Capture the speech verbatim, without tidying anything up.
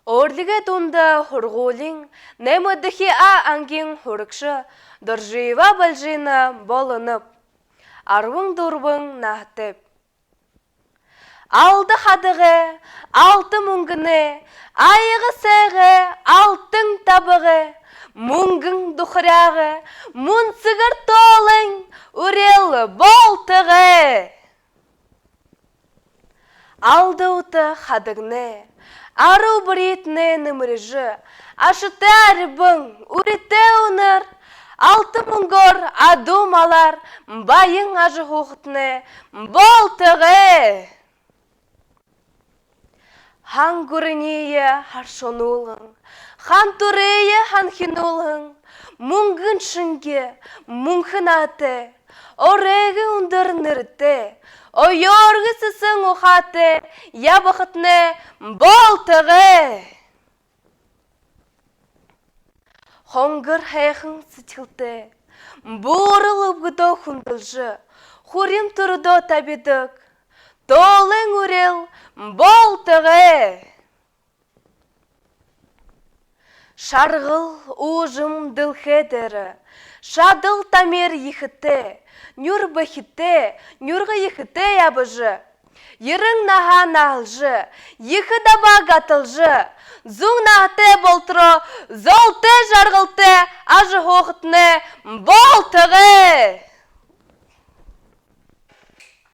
Орлигой дунда һургуулиин наймадахи А ангиин һурагша Доржиева Бальжина болоноб. Арбан дүрбэн наһатайб. Алда хадагай, алта мүнгэнэй, аяга сайгай, алтан табагай, мүнгэн духаряагай, мүнсэгэр тоолон үреэл болтогой. Алда ута хадагнай, аруу бүриитнай нэмэржэ, ашатай арьбан, үритэй үнэр, алта мүнгөөр, адуу малаар баян ажаһуухатнай болтогой. Хан гүрэниие харшануулһан, хан түрые һанхинуулһан, мүнгэн шэнги, мүнхэ наһатай, оройгой үндэр нэрэтэй, оёоргой сэсэн ухаатай ябахатнай болтогой. Хонгор һайхан сэдьхэлтэй, буурал үбгэдөө хүндэлжэ, хурим түрэдөө табидаг тоолон үреэл болтогой. Шаргал уужам дэлхэй дээрэ шадал тамир ехэтэй, нюур бэхитэй, нюрга ехэтэй ябажа, ерэн наһаа наһалжа, ехэ дабаа гаталжа, зүүн наһатай болотороо золтой жаргалтай ажаһуухатнай болтогой.